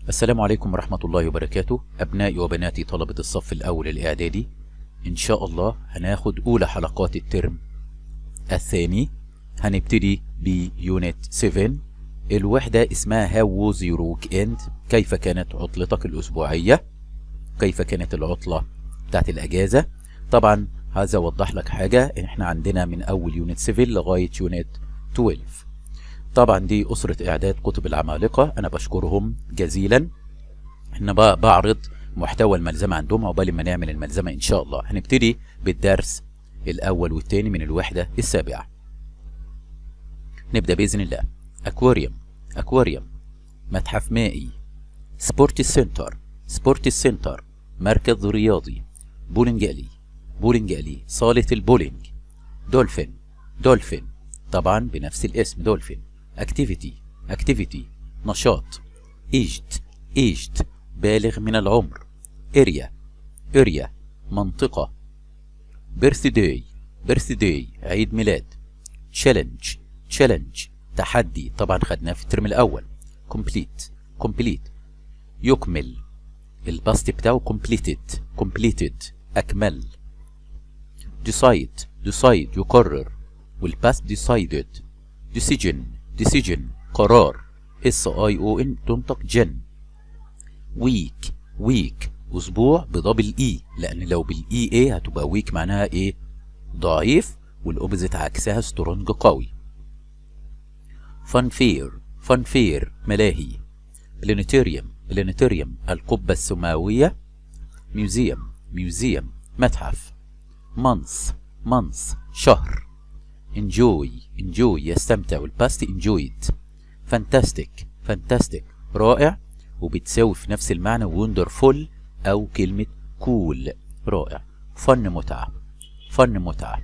السلام عليكم ورحمة الله وبركاته. أبنائي وبناتي طلبة الصف الأول الإعدادي، إن شاء الله هناخد أولى حلقات الترم الثاني. هنبتدي ب unit 7، الوحدة اسمها How was your weekend؟ كيف كانت عطلتك الأسبوعية؟ كيف كانت العطلة بتاعت الأجازة؟ طبعا عايز أوضح لك حاجة، إحنا عندنا من أول unit 7 لغاية unit 12. طبعا دي أسرة إعداد كتب العمالقة، أنا بشكرهم جزيلا إن بعرض محتوى الملزمة عندهم عقبال ما نعمل الملزمة إن شاء الله. هنبتدي بالدرس الأول والثاني من الوحدة السابعة. نبدأ بإذن الله. aquarium، aquarium متحف مائي. sport center، sport center مركز رياضي. bowling alley، bowling alley صالة البولينج. dolphin، dolphin طبعا بنفس الاسم dolphin. activity، activity نشاط. aged، aged بالغ من العمر. area، area منطقة. birthday، birthday عيد ميلاد. challenge، challenge تحدي، طبعا خدناه في الترم الأول. complete، complete يكمل، ال past بتاعه completed، completed أكمل. decide، decide يقرر، وال past decided. decision، decision قرار، s i o n تنطق جن. week، week اسبوع ب double e، لان لو بال e a هتبقى weak، معناها ايه؟ ضعيف، وال opposite عكسها strong قوي. fun fair، fun fair ملاهي. planetarium، planetarium القبة السماوية. museum، museum متحف. month، month شهر. enjoy، enjoy يستمتع، وال past enjoyed. fantastic، fantastic رائع، وبتساوي في نفس المعنى wonderful أو كلمة cool، رائع. fun متعة، fun متعة.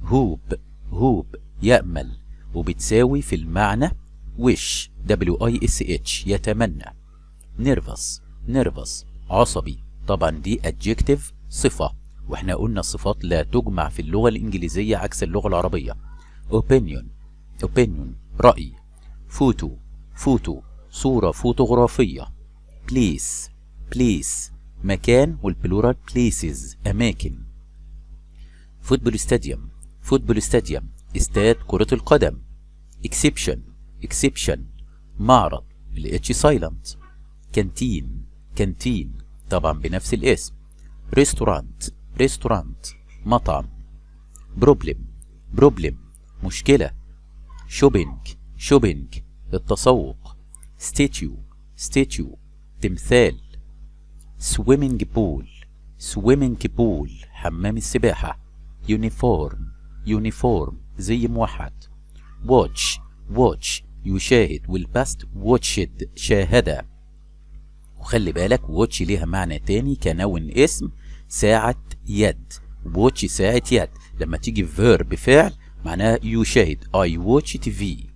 hope، hope يأمل، وبتساوي في المعنى wish، w i s h يتمنى. nervous، nervous عصبي، طبعا دي adjective صفة، واحنا قلنا الصفات لا تجمع في اللغة الإنجليزية عكس اللغة العربية. opinion، opinion رأي. photo، photo صورة فوتوغرافية. place، place مكان، وال plural places أماكن. football stadium، football stadium استاد كرة القدم. exhibition، exhibition معرض، ال h silent. canteen، canteen طبعا بنفس الاسم. restaurant، restaurant مطعم. problem، problem مشكلة. shopping، shopping التسوق. statue، statue تمثال. swimming pool، swimming pool حمام السباحة. uniform، uniform زي موحد. watch، watch يشاهد، وال past watched شاهد. وخلي بالك watch ليها معنى تاني ك noun اسم، ساعة يد، watch ساعة يد. لما تيجي verb فعل معناها يشاهد، I watch TV.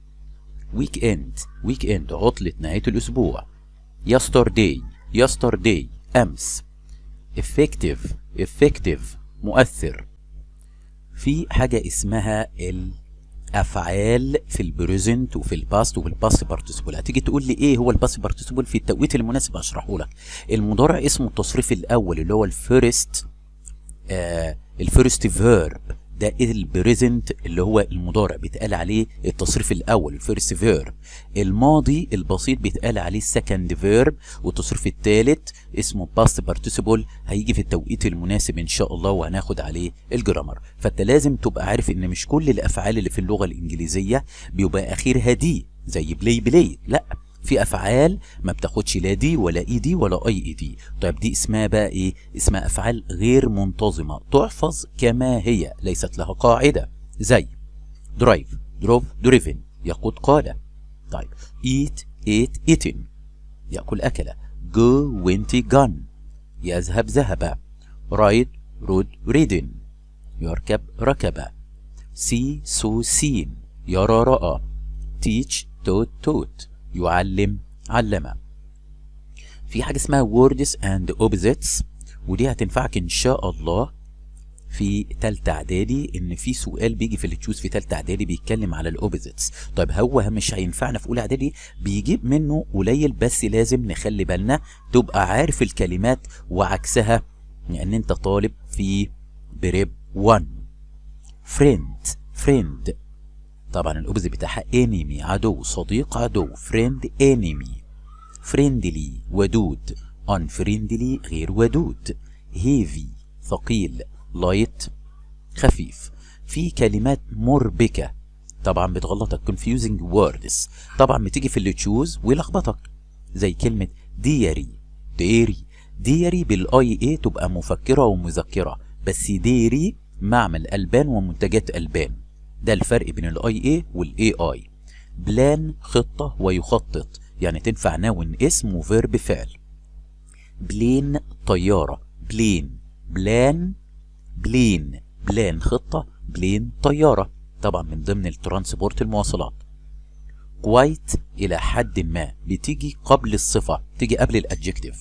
weekend، weekend عطلة نهاية الأسبوع. yesterday، yesterday أمس. effective، effective مؤثر. في حاجة اسمها الأفعال في ال present وفي ال past وفي ال past participle. هتيجي تقول لي ايه هو ال past participle؟ في التوقيت المناسب هشرحه لك. المضارع اسمه التصريف الأول اللي هو ال first ال first verb. ده ال present اللي هو المضارع بيتقال عليه التصريف الاول، ال first verb. الماضي البسيط بيتقال عليه ال second verb، والتصريف الثالث اسمه past participle، هيجي في التوقيت المناسب ان شاء الله وهناخد عليه ال grammar. فانت لازم تبقى عارف ان مش كل الافعال اللي في اللغه الانجليزيه بيبقى اخرها d زي play، played. لا، في افعال ما بتاخدش لا d ولا ed ولا ied. طيب دي اسمها بقى ايه؟ اسمها افعال غير منتظمه، تحفظ كما هي، ليست لها قاعده، زي drive، drove، driven يقود، قاد. طيب eat، ate، eaten ياكل، اكل. go، went، gone يذهب، ذهب. ride، rode، ridden يركب، ركب. see، saw، seen يرى، رأى. teach، taught، taught يعلم، علم. في حاجة اسمها words and opposites، ودي هتنفعك إن شاء الله في تالتة اعدادي، ان في سؤال بيجي في ال choose في تالتة اعدادي بيتكلم على ال opposites. طيب هو مش هينفعنا في اولى اعدادي، بيجيب منه قليل، بس لازم نخلي بالنا تبقى عارف الكلمات وعكسها لان انت طالب في prep 1. friend، friend طبعا ال opposite بتاعها enemy، عدو، صديق عدو، friend enemy. friendly ودود، unfriendly غير ودود. heavy ثقيل، light خفيف. في كلمات مربكة طبعا بتغلطك، confusing words، طبعا بتيجي في اللي choose ويلخبطك، زي كلمة diary، dairy. diary بال i a تبقى مفكرة ومذكرة، بس dairy معمل ألبان ومنتجات ألبان. ده الفرق بين ال i a وال a i. plan خطة ويخطط، يعني تنفع noun اسم و verb فعل. plane طيارة، plane، plan، plane، plan خطة، plane طيارة، طبعا من ضمن ال transport المواصلات. quite إلى حد ما، بتيجي قبل الصفة، تيجي قبل ال adjective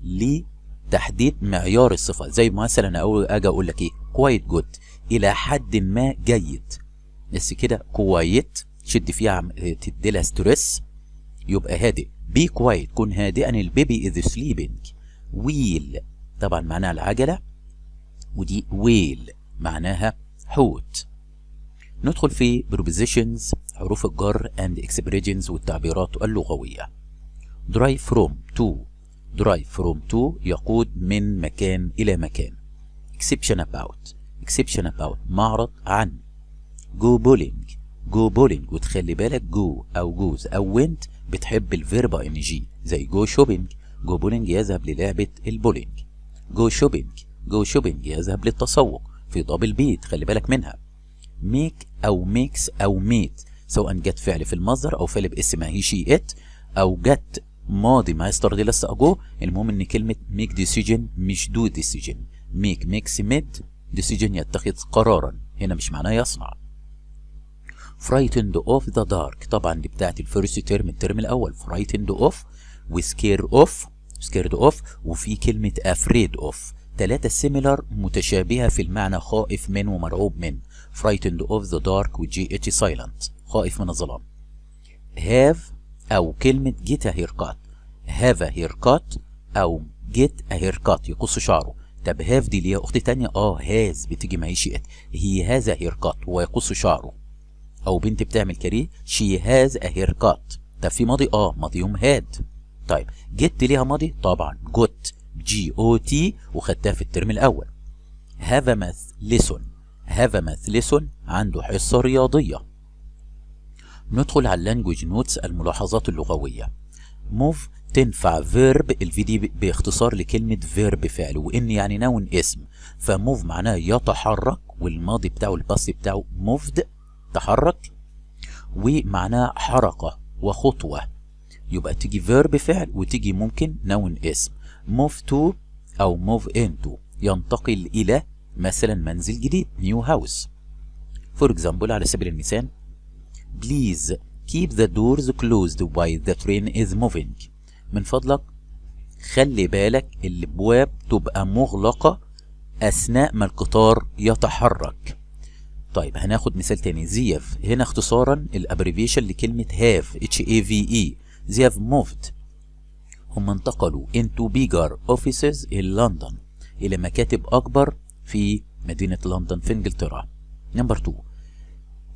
لتحديد معيار الصفة، زي مثلا أجي أقول لك إيه؟ quite good، إلى حد ما جيد، بس كده quite شد فيها، تدي لها stress يبقى هادئ. be quiet كن هادئا، ال baby is sleeping. wheel طبعا معناها العجلة، ودي whale معناها حوت. ندخل في prepositions حروف الجر and expressions والتعبيرات اللغوية. drive from to، drive from to يقود من مكان إلى مكان. exhibition about، exhibition about معرض عن. go bowling، go bowling، وتخلي بالك go أو goes أو went بتحب ال verb ing، زي go shopping. go bowling يذهب للعبة البولينج. go shopping، go shopping يذهب للتسوق، في double p خلي بالك منها. make أو makes أو made، سواء جت فعل في المصدر أو فعل ب s مع he she it أو جت ماضي مع yesterday last ago. المهم ان كلمة make decision مش do decision. make، makes، made، decision يتخذ قرارا، هنا مش معناه يصنع. frightened of the dark طبعا دي بتاعت ال first term، الترم الاول. frightened of و scare of، scared of، وفي كلمة afraid of، ثلاثة similar متشابهة في المعنى، خائف من ومرعوب من. frightened of the dark و gh silent، خائف من الظلام. have أو كلمة get a haircut، have a haircut أو get a haircut يقص شعره. طب have دي ليها أخت تانية؟ Has بتيجي مع she it. he has a haircut، هو يقص شعره. أو بنت بتعمل كاريه، she has a haircut. طب في ماضي؟ ماضيهم had. طيب get ليها ماضي؟ طبعا got، g o t، وخدتها في الترم الأول. have a math lesson، have a math lesson عنده حصة رياضية. ندخل على ال language notes الملاحظات اللغوية. move تنفع verb، ال v دي باختصار لكلمة verb فعل، و n يعني noun اسم، ف move معناه يتحرك، والماضي بتاعه ال past بتاعه moved تحرك، ومعناه حركة وخطوة، يبقى تيجي verb فعل وتيجي ممكن noun اسم. move to أو move into ينتقل إلى مثلا منزل جديد، new house. for example على سبيل المثال، please keep the doors closed while the train is moving. من فضلك خلي بالك الابواب تبقى مغلقة أثناء ما القطار يتحرك. طيب هناخد مثال تاني. they've هنا اختصارا ال abbreviation لكلمة have، h a v e. they have moved هم انتقلوا into bigger offices in London إلى مكاتب أكبر في مدينة لندن في إنجلترا. number 2،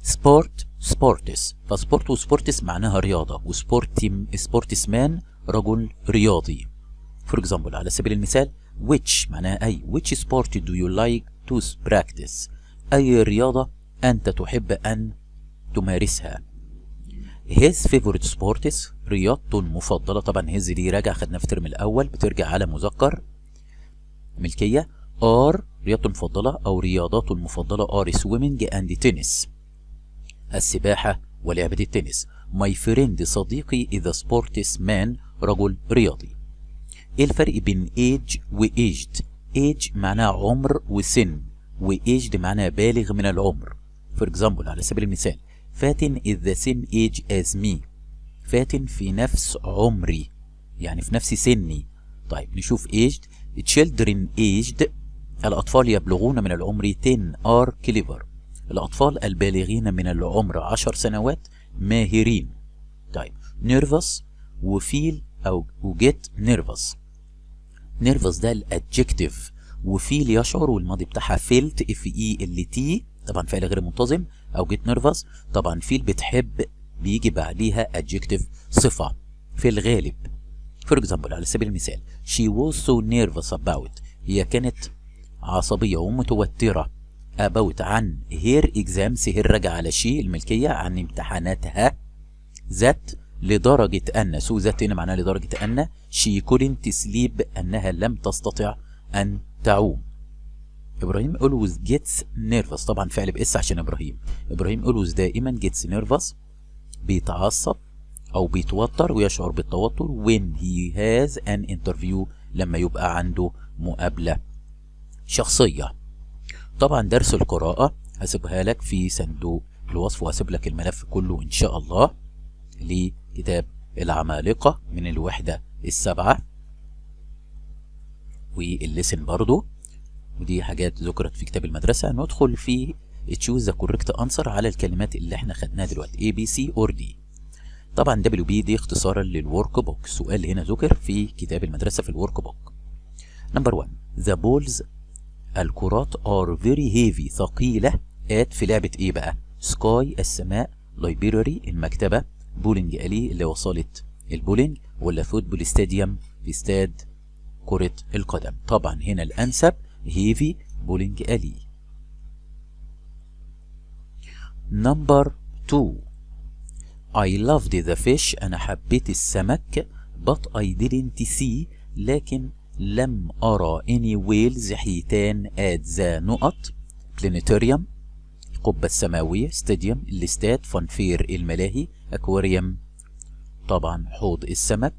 sport، sports. ف sport و sports معناها رياضة، و sport sportsman رجل رياضي. for example على سبيل المثال، which معناها أي، which sport do you like to practice؟ أي رياضة أنت تحب أن تمارسها؟ his favorite sports رياضته المفضلة. طبعا his دي راجع خدناها في الترم الأول، بترجع على مذكر ملكية. are رياضته المفضلة أو رياضاته المفضلة are swimming and tennis، السباحة ولعبة التنس. my friend صديقي is a sportsman رجل رياضي. ايه الفرق بين age و aged؟ age معناها عمر وسن، و aged معناها بالغ من العمر. for example على سبيل المثال، فاتن is the same age as me، فاتن في نفس عمري، يعني في نفس سني. طيب نشوف aged، children aged الأطفال يبلغون من العمر 10 are clever. الأطفال البالغين من العمر 10 سنوات ماهرين. طيب nervous و feel أو get nervous. nervous ده ال adjective، و feel يشعر والماضي بتاعها felt F E L T، طبعا فعل غير منتظم، او get nervous. طبعا feel بتحب بيجي بعديها adjective صفة في الغالب. for example على سبيل المثال، she was so nervous about، هي كانت عصبية ومتوترة، about عن her exams، her رجع على she الملكية، عن امتحاناتها، that لدرجة أن، so that هنا معناها لدرجة أن، she couldn't sleep أنها لم تستطع أن تعوم. إبراهيم always gets nervous، طبعا فعل ب s عشان إبراهيم. إبراهيم always دائما، gets nervous بيتعصب أو بيتوتر ويشعر بالتوتر، when he has an interview لما يبقى عنده مقابلة شخصية. طبعا درس القراءة هسيبها لك في صندوق الوصف، وهسيب لك الملف كله إن شاء الله لكتاب العمالقة من الوحدة السبعة وال lesson برضو، ودي حاجات ذكرت في كتاب المدرسة. ندخل في choose the correct answer على الكلمات اللي احنا خدناها دلوقتي، A B C or D. طبعا WB دي اختصارا لل workbook. سؤال هنا ذكر في كتاب المدرسة في ال workbook. number 1، the balls الكرات are very heavy ثقيلة at في لعبة ايه بقى؟ sky السماء، library المكتبة، bowling alley اللي هو صالة البولينج، ولا football stadium في استاد كرة القدم؟ طبعا هنا الأنسب heavy bowling alley. number 2، I loved the fish أنا حبيت السمك، but I didn't see لكن لم أرى، any whales حيتان at the نقط، planetarium القبة السماوية، stadium الاستاد، fun fair الملاهي، أكواريوم طبعا حوض السمك.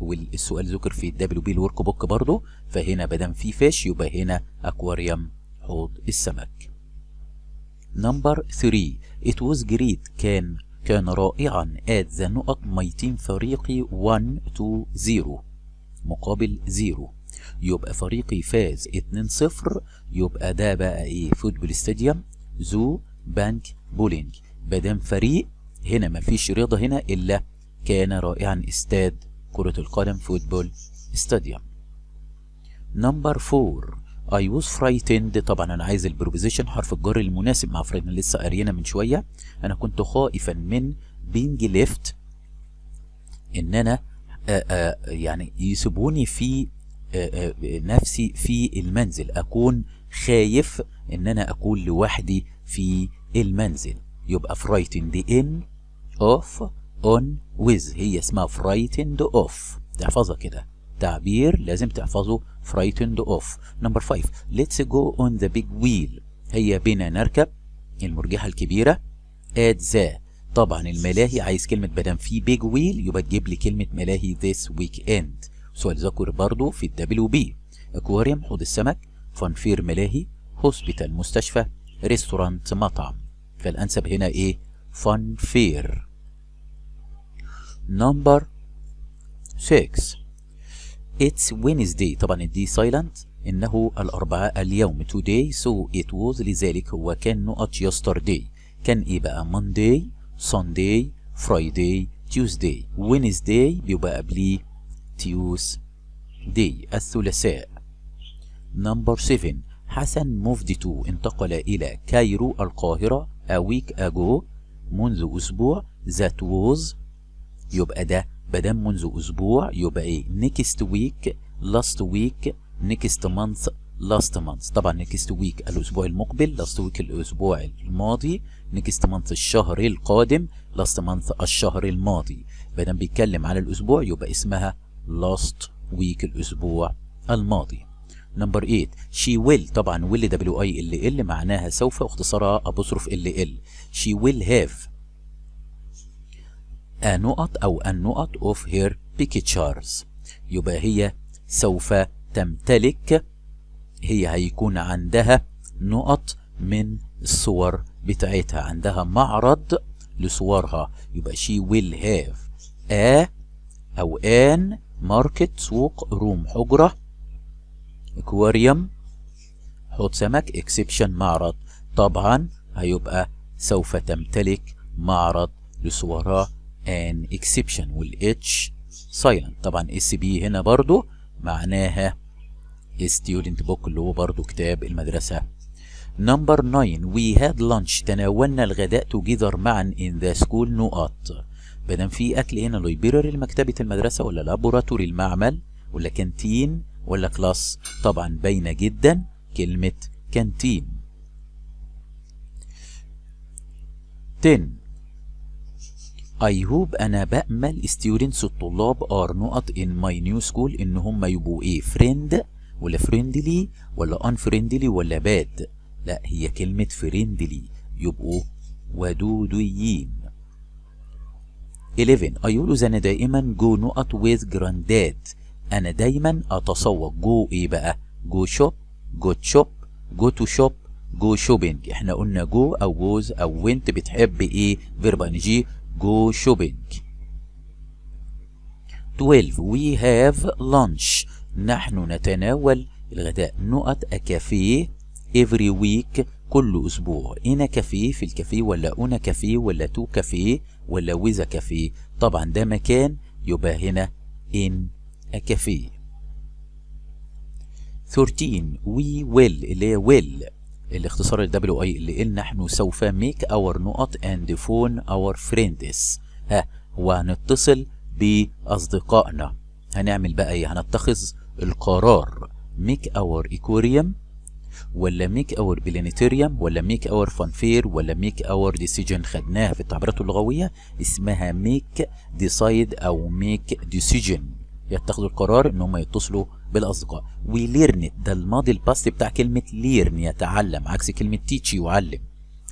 والسؤال ذكر في ال WB ال workbook برضو، فهنا بدام في fish يبقى هنا اكواريوم حوض السمك. number 3، it was great كان رائعا at the نقط my team فريقي 1 to 0 مقابل 0. يبقى فريقي فاز 2-0، يبقى ده بقى ايه؟ football stadium، zoo، bank، bowling. بدام فريق هنا مفيش رياضة هنا إلا كان رائعا استاد كرة القدم، football stadium. number 4، I was frightened، طبعا انا عايز ال preposition حرف الجر المناسب مع frightened، لسه قارينا من شويه. انا كنت خائفا من being left ان انا آآ آآ يعني يسيبوني في آآ نفسي في المنزل، اكون خايف ان انا اكون لوحدي في المنزل. يبقى frightened in، of، on، with. هي اسمها frightened of، تحفظها كده، تعبير لازم تحفظه، frightened of. number 5، let's go on the big wheel هيا بنا نركب المرجحة الكبيرة، at the طبعا الملاهي. عايز كلمة، بدام في big wheel يبقى تجيب لي كلمة ملاهي this weekend. سؤال ذكر برضو في ال WB. aquarium حوض السمك، fun fair ملاهي، hospital مستشفى، restaurant مطعم. فالأنسب هنا ايه؟ fun fair. number 6، It's Wednesday، طبعا ال D silent، إنه الأربعاء اليوم، today، so it was لذلك هو كان نقط yesterday. كان إيه بقى؟ Monday، Sunday، Friday، Tuesday. Wednesday بيبقى قبليه Tuesday الثلاثاء. number 7، حسن moved to انتقل إلى Cairo القاهرة a week ago منذ أسبوع، that was. يبقى ده بدام منذ أسبوع يبقى إيه؟ next week، last week، next month، last month. طبعا next week الأسبوع المقبل، last week الأسبوع الماضي، next month الشهر القادم، last month الشهر الماضي. بدام بيتكلم على الأسبوع يبقى اسمها last week الأسبوع الماضي. number 8، she will، طبعا will W I L L معناها سوف، واختصارها apostrophe L L. she will have a نقط أو النقط of her pictures. يبقى هي سوف تمتلك، هي هيكون عندها نقط من الصور بتاعتها، عندها معرض لصورها. يبقى she will have a أو an market سوق، room حجرة، aquarium حوض سمك، gallery معرض. حوض سمك، exhibition معرض، طبعا هيبقى سوف تمتلك معرض لصورها an exhibition، وال H silent. طبعا SB هنا برضو معناها student book اللي هو برضو كتاب المدرسة. number 9، we had lunch تناولنا الغداء together معا in the school نقط. بدل في اكل هنا، library لمكتبة المدرسة ولا laboratory المعمل ولا كانتين ولا class؟ طبعا باينة جدا كلمة كانتين. 10، I hope أنا بأمل students الطلاب are نقط in my new school إن هم يبقوا إيه؟ friend ولا friendly ولا unfriendly ولا bad؟ لا، هي كلمة friendly، يبقوا ودوديين. 11، I always أنا دائما go نقط with granddad، أنا دايما أتسوق، go إيه بقى؟ go shop، go shop، go to shop، go shopping. احنا قلنا go أو goes أو went بتحب إيه؟ verb ing، go shopping. 12، we have lunch نحن نتناول الغداء نقط a cafe every week كل أسبوع. in a cafe في الكافيه ولا on a cafe ولا to cafe ولا with a cafe؟ طبعا ده مكان، يبقى هنا in a cafe. 13، we will اللي هي will الاختصار ال W I L L، نحن سوف make our نقط and phone our friends. ها، وهنتصل بأصدقائنا. هنعمل بقى ايه؟ هنتخذ القرار، make our aquarium ولا make our planetarium ولا make our fun fair ولا make our decision؟ خدناها في التعبيرات اللغوية، اسمها make decide او make decision، يتخذوا القرار ان هم يتصلوا بالاصدقاء. we learned ده الماضي ال past بتاع كلمة learn يتعلم، عكس كلمة teach يعلم.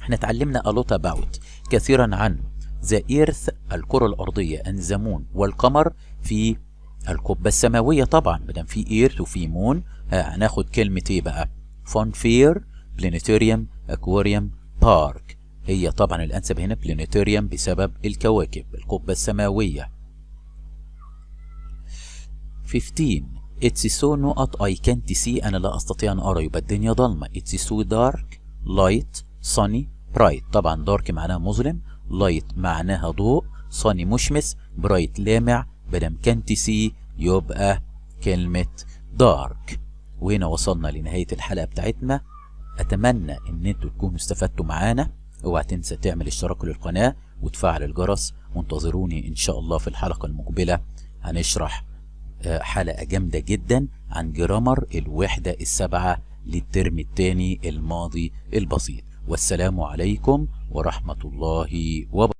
احنا اتعلمنا a lot about كثيرا عن the earth الكرة الأرضية and the moon والقمر في القبة السماوية. طبعا مادام في earth وفي moon هناخد كلمة ايه بقى؟ fun fair، planetarium، aquarium، park. هي طبعا الأنسب هنا planetarium بسبب الكواكب، القبة السماوية. 15، It's so نقط I can't see، أنا لا أستطيع أن أرى، يبقى الدنيا ضلمة. It's so dark، light، sunny، bright. طبعا dark معناها مظلم، light معناها ضوء، sunny مشمس، bright لامع. بدم can't see يبقى كلمة dark. وهنا وصلنا لنهاية الحلقة بتاعتنا. أتمنى إن انتوا تكونوا استفدتوا معانا. اوعى تنسى تعمل اشتراك للقناة وتفعل الجرس، وانتظروني إن شاء الله في الحلقة المقبلة، هنشرح حلقة جامدة جدا عن grammar الوحدة السبعة للترم الثاني الماضي البسيط. والسلام عليكم ورحمة الله وبركاته.